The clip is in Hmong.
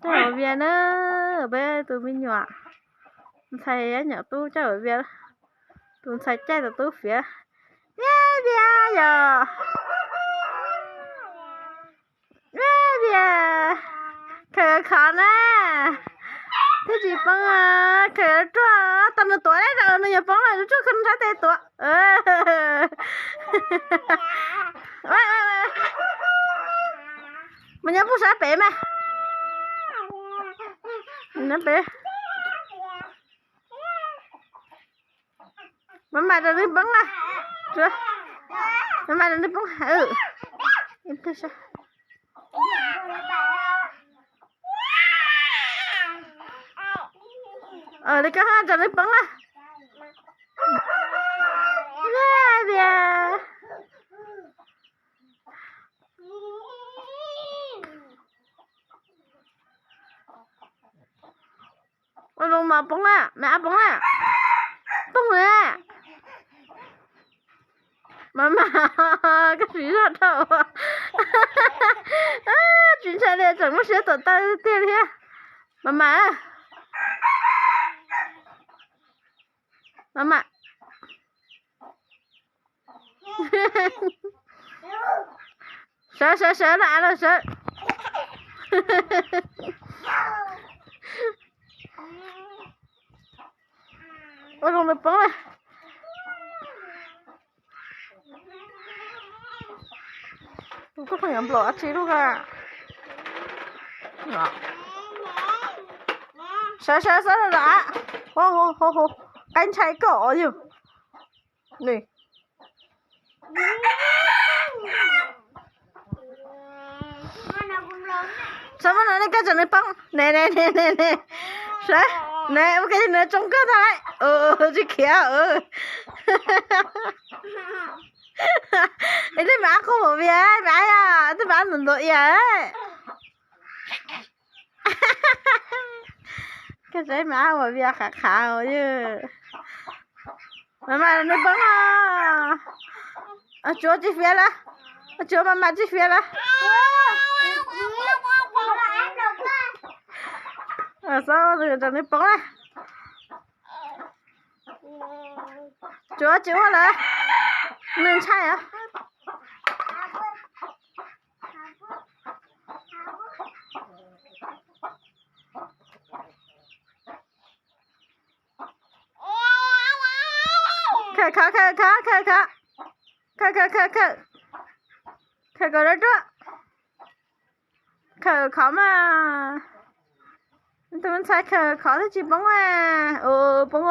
Coj ua Vias na, peb tus me nyuam ntxhais nyuam tub coj ua Vias, tus ntxhais caij tus tub fiav. Vias, Vias yog, Vias, Vias, khaws khov na, thiaj tsis poob, khaws ruaj, tau nws tuav lawm, nws yuav poob lawm, ruaj, khaws nws sab tes tuav. Mas nyob pub sab pem mas. Nyob pem. Maj mam rau nws poob na. Maj mam rau nws poob. Li koj rau nws poob na. Vias. Ua zoo mas poob na, me ab poob na. Poob na. Mas mas, koj siv zog dhau. Tsis ntshai li, tseem muaj siab tuam tawj tiag li thiab. Mas mas. Mas mas. Sawv sawv sawv los av los sawv. Ua zoo nws poob na. Koj pheej yuav nplaum dab tsi lub ko? Sawv sawv sawv los av. Qab ntshai koj os yog. Txhob muab no ne, koj tseem nws poob ne ne ne ne ne. Sawv ne, ua ke nws tsoo koj tag lawm. Tsis khiav. Es tej me ab qhuab Vias, me ab, tej me ab ntuav ntuav Vias. Koj saib me ab ua Vias qhav qhav. Mas mas nws poob. Tsuav tsis fiav lawm. Tsuav mas mas tsis fiav lawm. Xav rau nws poob na. Tsuav tsis ua lawm. Nws ntshai os. Khaws khov, khaws khov, khaws khov. Khaws, khaws, khaws, khaws. Khaws kom ruaj ruaj. Khaws khov mas. Tus ntxhais khaws khov thiaj tsis poob a. Poob.